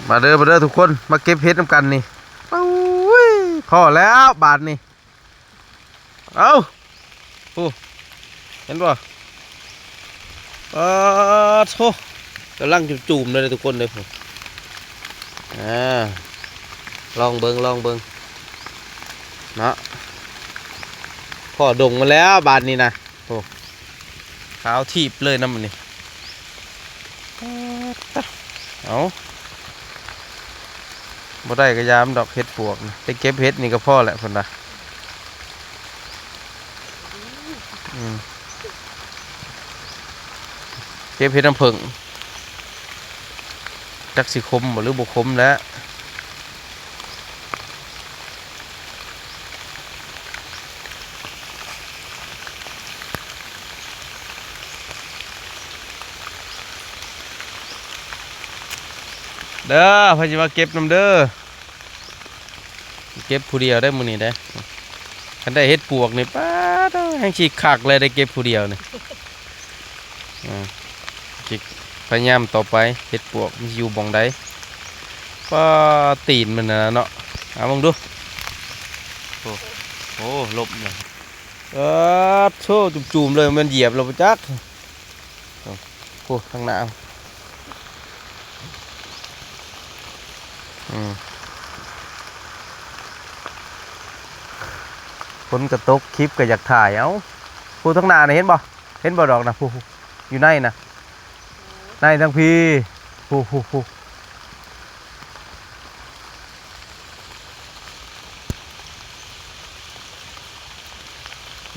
ມາເດີ ມາເດີທຸກຄົນ ມາເກັບເຫັດນຳກັນນີ້. ໂອ້ຍ ພໍແລ້ວບາດນີ້. ເອົ້າ ໂອ້ ເຫັນບໍ່? ປາດໂທ້ ກຳລັງຈູມໆເລີຍທຸກຄົນເດີ. ອາ ລອງເບິ່ງ ລອງເບິ່ງເນາະ. ພໍດົງມາແລ້ວບາດນີ້ນະ. ໂອ້ ຂາວຖີບເລີຍນຳອັນນີ້. ເອົາ ບໍ່ໄດ້ກໍຢ່າມັນດອກ ເຫັດປວກນະ ໄດ້ເກັບເຫັດນີ້ກໍພໍແຫຼະເພິ່ນວ່າ. ອືມ ເກັບເຫັດນ້ຳເຜິ້ງ ຈັກຊິຂົມບໍ່ ຫຼືບໍ່ຂົມແຫຼະ. ເດີ ໃຜຊິມາເກັບນຳເດີ ເກັບຜູ້ດຽວໄດ້ມື້ນີ້ເດ້. ຄັນໄດ້ເຫັດປວກນີ້ ປາດໂທ້ ແຮ່ງຊິຄັກເລີຍ ໄດ້ເກັບຜູ້ດຽວນີ້. ອາ ຊິພະຍາຍາມຕໍ່ໄປ ເຫັດປວກມັນຊິຢູ່ບ່ອນໃດ. ປາ ຕີນມັນນະເນາະ ເອົາເບິ່ງດູ. ໂອ້ ໂອ້ ລົບເລີຍ. ເອີ ໂທ້ ຈູມໆເລີຍ ແມ່ນຢຽບແລ້ວບໍ່ຈັກ. ໂອ້ ທາງໜ້າ ອືມ ຝົນກໍຕົກ ຄລິບກໍຢາກຖ່າຍ. ເອົ້າ ຜູ້ທາງໜ້ານະ ເຫັນບໍ່? ເຫັນບໍ່ດອກນະ ຜູ້ ຜູ້ ຢູ່ໃນນະ ໃນທາງພີ້ ຜູ້ ຜູ້ ຜູ້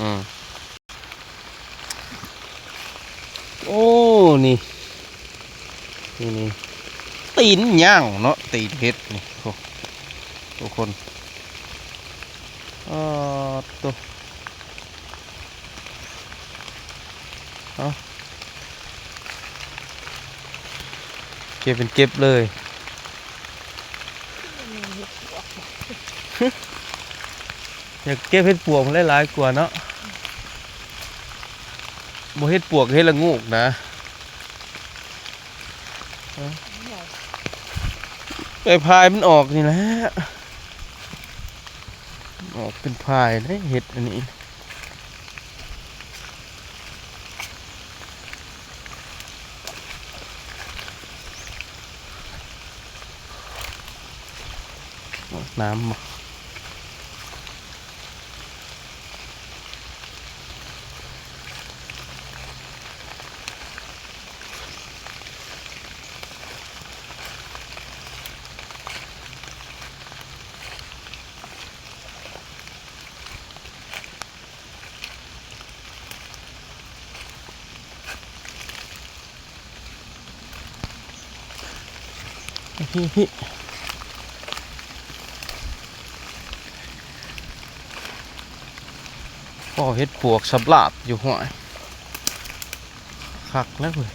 ອືມ. ໂອ້ ນີ້ ນີ້ ນີ້ ຕີນຍ່າງເນາະ ຕີນເຫັດນີ້ ໂອ້ ທຸກຄົນ. ອາ ໂຕ ເອົາ ເກັບເປັນເກັບເລີຍ. ຢາກເກັບເຫັດປວກມັນຫຼາຍໆກວ່າເນາະ ບໍ່ເຫັດປວກເຫັດລະໂງກນະ. ໄປພາຍມັນອອກນີ້ແຫຼະ ອອກເປັນພາຍເດ້ເຫັດອັນນີ້. ນ້ຳບໍ່? ພໍເຫັດປວກສຳລາບຢູ່ ຫ້ວຍ ຄັກແລ້ວເວີຍ.